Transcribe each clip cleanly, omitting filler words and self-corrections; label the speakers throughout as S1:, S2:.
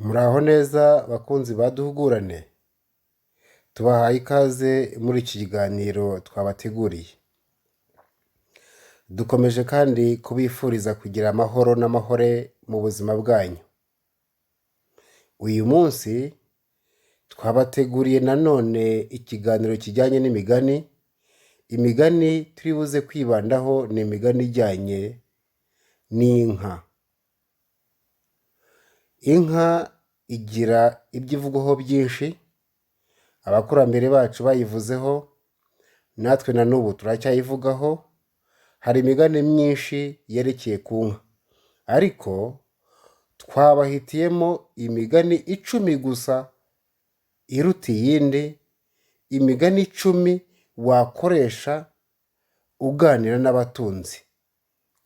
S1: Muraho neza bakunzi ba Duhugurane, tubahaye ikaze muri iki kiganiro twabateguriye. Dukomeje kandi kubifuriza kugira amahoro n'amahore mu buzima bwanyu. Uyu munsi twabateguriye nanone ikiganiro kijyanye n'imigani, imigani turi buze kwibandaho ni imigani ijyanye n'inka. Inka igira ibyo ivugwaho byinshi, abakurambere bacu bayivuzeho, natwe na n'ubu turacyayivugaho, hari imigani myinshi yerekeye ku nka, ariko twabahitiyemo imigani 10 gusa iruta iyindi, imigani 10 wakoresha uganira n'abatunzi,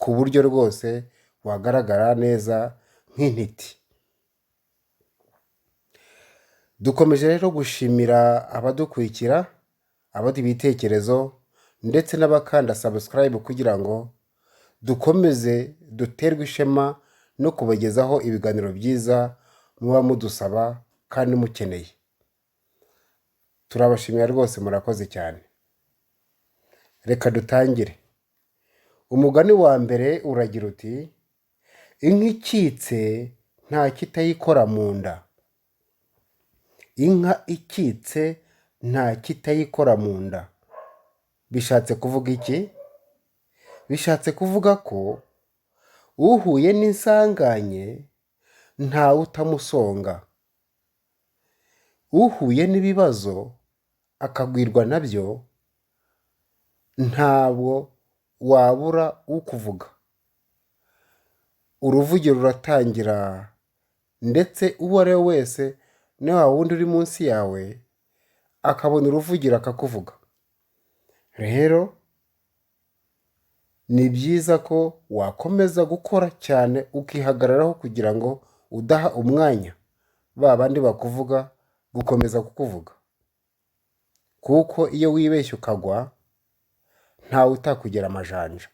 S1: ku buryo rwose wagaragara neza nk'intiti. Dukomeje rero gushimira abadukurikira, abaduha ibitekerezo ndetse n'abakanda subscribe kugira ngo dukomeze duterwe ishema no kubagezaho ibiganiro byiza muba mudusaba kandi mukeneye. Turabashimira rwose murakoze cyane. Reka dutangire. Umugani wa mbere uragira uti inka ikitse nta kitayikora mu nda. Inka ikitse nta kitayikora mu nda. Bishatse kuvuga iki? Bishatse kuvuga ko uhuye n'insanganye ntawe utamusonga. Uhuye n'ibibazo akagwirwa nabyo ntabwo wabura ukuvuga. Uruvugiro ruratangira ndetse uwo ari we wese na wa wundi uri munsi yawe akabona uruvugiro akakuvuga. Rero ni byiza ko wakomeza gukora cyane ukihagararaho kugira ngo udaha umwanya ba bandi bakuvuga gukomeza kukuvuga, kuko iyo wibeshye ukagwa ntawe utakugera amajanja.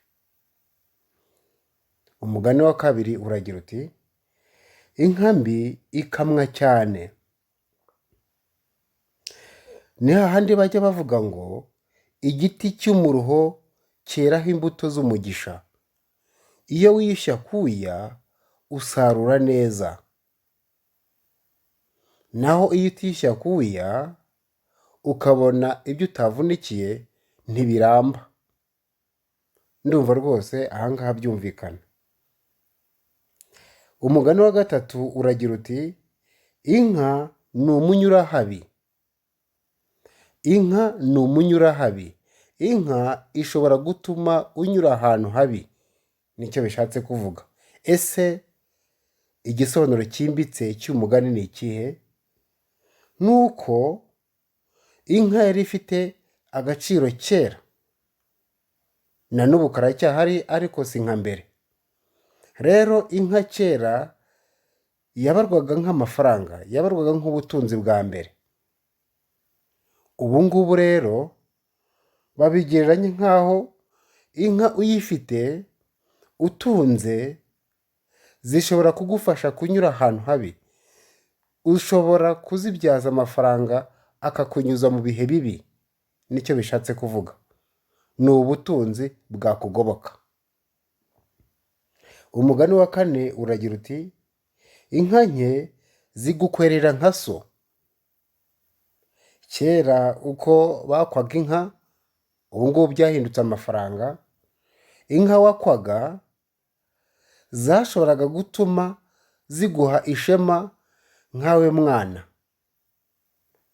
S1: Umugani wa kabiri uragira uti inka mbi ikamwa cyane. Ni hahandi bajya bavuga ngo igiti cy'umuruho cyeraho imbuto z'umugisha. Iyo wiyushye akuya usarura neza, naho iyo utiyushye akuya ukabona ibyo utavunikiye ntibiramba. Ndumva rwose aha ngaha byumvikana. Umugani wa gatatu uragira uti inka ni umunyurahabi. Inka ni umunyurahabi. Inka ishobora gutuma unyura ahantu habi, nicyo bishatse kuvuga. Ese igisobanuro cyimbitse cy'umugani ni ikihe? Ni uko inka yari ifite agaciro kera, na n'ubu karacyahari ariko si nka mbere. Rero inka kera yabarwaga nk'amafaranga, yabarwaga nk'ubutunzi bwa mbere. Ubu ngubu rero babigereranya nk'aho inka uyifite utunze zishobora kugufasha kunyura ahantu habi, ushobora kuzibyaza amafaranga akakunyuza mu bihe bibi, nicyo bishatse kuvuga. Ni ubutunzi bwakugoboka. Umugani wa kane uragira uti inka nke zigukwerera nka so. Kera uko bakwaga inka, ubu ngubu byahindutse amafaranga, inka wakwaga zashoboraga gutuma ziguha ishema nkawe mwana,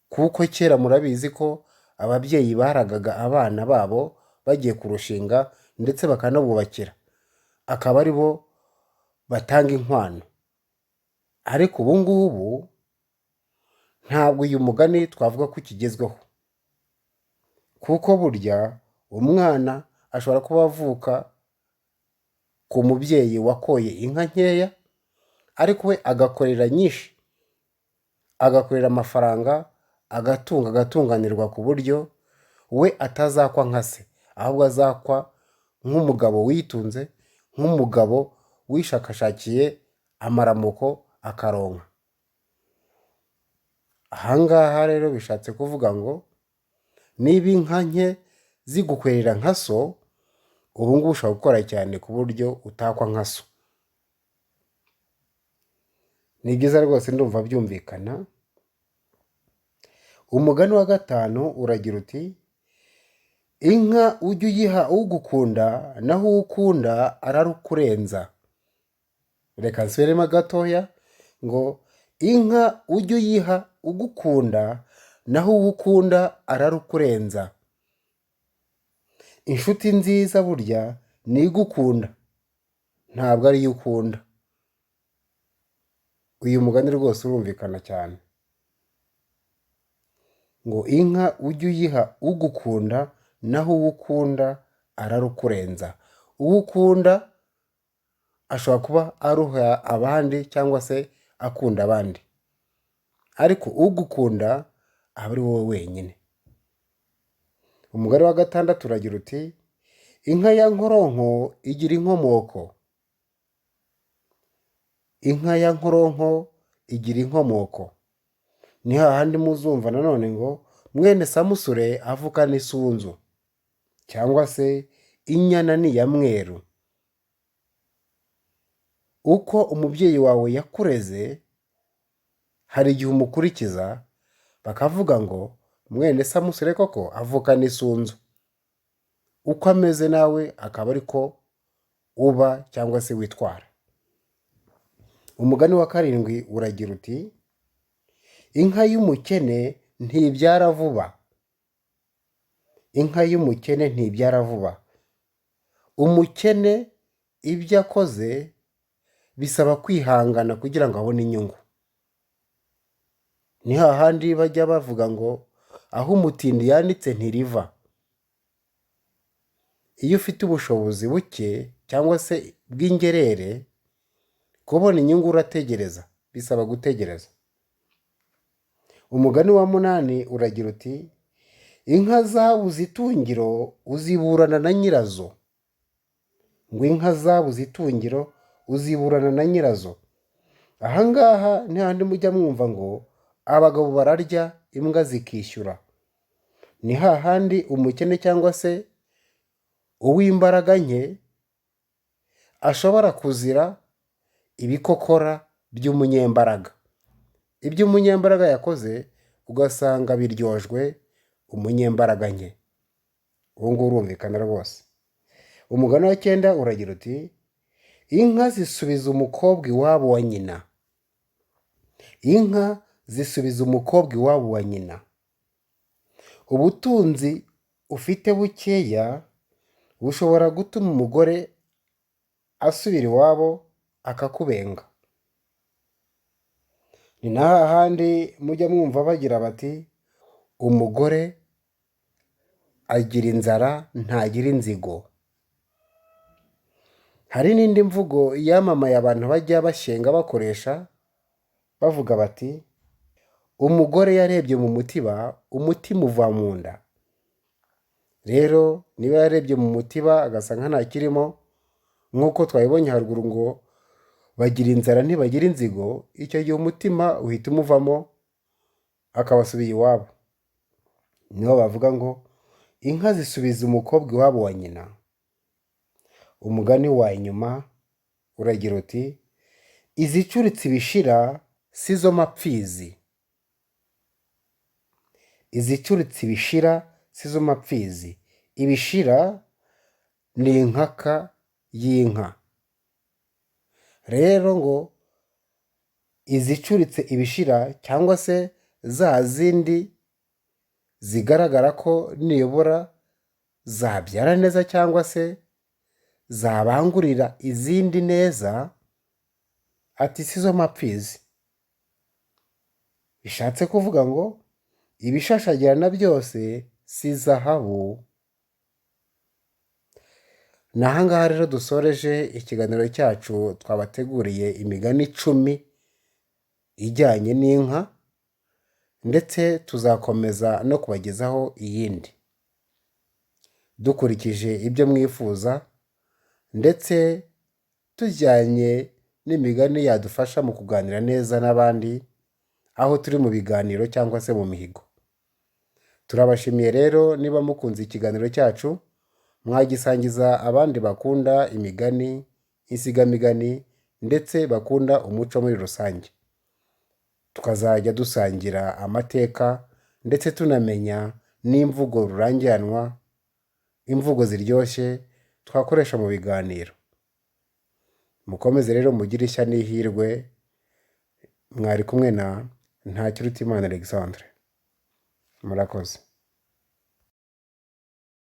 S1: kuko kera murabizi ko ababyeyi baragaga abana babo bagiye kurushinga ndetse bakanabubakira, akaba ari bo batanga inkwano. Ariko ubu ngubu ntabwo uyu mugani twavuga ko ukigezweho, kuko burya umwana ashobora kuba avuka ku mubyeyi wakoye inka nkeya, ariko we agakorera nyinshi, agakorera amafaranga, agatunga agatunganirwa ku buryo we atazakwa nka se, ahubwo azakwa nk'umugabo witunze, nk'umugabo wishakashakiye amaramuko akaronka. Aha ngaha rero bishatse kuvuga ngo niba inka nke zigukwerera nka so, ubu ngubu ushobora gukora cyane ku buryo utakwa nka so. Ni byiza rwose, ndumva byumvikana. Umugani wa gatanu uragira uti: "Inka ujye uyiha ugukunda, naho uwo ukunda ararukurenza." Reka nsubiremo gatoya ngo: "Inka ujye uyiha ugukunda, naho uwo ukunda ararukurenza." Inshuti nziza burya ni igukunda, ntabwo ariyo ukunda. Uyu mugani rwose urumvikana cyane, ngo inka ujye uyiha ugukunda, naho uwo ukunda ararukurenza. Uwo ukunda ashobora kuba aruha abandi cyangwa se akunda abandi, ariko ugukunda aba ari wowe wenyine. Umugani wa gatandatu uragira uti: "Inka ya Nkoronko igira inkomoko." Inka ya Nkoronko igira inkomoko. Ni hahandi muzumva nanone ngo mwene Samusure avukana isunzu, cyangwa se inyana ni iya mweru. Uko umubyeyi wawe yakureze, hari igihe umukurikiza, bakavuga ngo mwene Samusure koko avukana isunzu. Uko ameze nawe akaba ariko uba cyangwa se witwara. Umugani wa karindwi uragira uti: "Inka y'umukene ntibyara vuba." Inka y'umukene ntibyara vuba. Umukene ibyo akoze bisaba kwihangana kugira ngo abone inyungu. Ni hahandi bajya bavuga ngo aho umutindi yanitse ntiriva. Iyo ufite ubushobozi buke cyangwa se bw'ingerere, kubona inyungu urategereza, bisaba gutegereza. Umugani wa munani uragira uti: "Inka zabuze itungiro uziburana na nyirazo." Ngo inka zabuze itungiro uziburana na nyirazo. Aha ngaha ni hahandi mujya mwumva ngo abagabo bararya imbwa zikishyura. Ni hahandi umukene cyangwa se uw'imbaraga nke ashobora kuzira ibikokora by'umunyembaraga. Ibyo umunyembaraga yakoze ugasanga biryojwe umunyembaraga nke. Uwo nguwo urumvikana rwose. Umugani wa cyenda uragira uti: "Inka zisubiza umukobwa iwabo wa nyina." Inka zisubiza umukobwa iwabo wa nyina. Ubutunzi ufite bukeya bushobora gutuma umugore asubira iwabo akakubenga. Ni na hahandi mujya mwumva bagira bati: "Umugore agira inzara ntagira inzigo." Hari n'indi mvugo yamamaye abantu bajya bashyenga bakoresha, bavuga bati: "Umugore yarebye mu mutiba, umutima uva mu nda." Rero niba yarebye mu mutiba agasanga ntakirimo, nk'uko twabibonye haruguru ngo bagira inzara ntibagira inzigo, icyo gihe umutima uhita umuvamo akabasubiye iwabo. Niho bavuga ngo inka zisubiza umukobwa iwabo wa nyina. Umugani wa nyuma uragira uti: "Izicuritse ibishira si zo mapfizi." Izicuritse ibishira si zo mapfizi. Ibishira ni inkaka y'inka. Rero ngo izicuritse ibishira cyangwa se za zindi zigaragara ko nibura zabyara neza cyangwa se zabangurira izindi neza, ati si zo mapfizi. Bishatse kuvuga ngo ibishashagirana byose si zahabu. Ni aha ngaha rero dusoreje ikiganiro cyacu twabateguriye, imigani 10 ijyanye n'inka, ndetse tuzakomeza no kubagezaho iyindi dukurikije ibyo mwifuza, ndetse tujyanye n'imigani yadufasha mu kuganira neza n'abandi. Aho turi mu biganiro cyangwa se mu mihigo. Turabashimiye rero niba mukunze ikiganiro cyacu, mwagisangiza abandi bakunda imigani, insigamigani ndetse bakunda umuco muri rusange. Tukazajya dusangira amateka ndetse tunamenya n'imvugo rurangiranwa, imvugo ziryoshye twakoresha mu biganiro. Mukomeze rero mugire ishya n'ihirwe, mwari kumwe na Ntakirutimana Alexandre. Murakoze.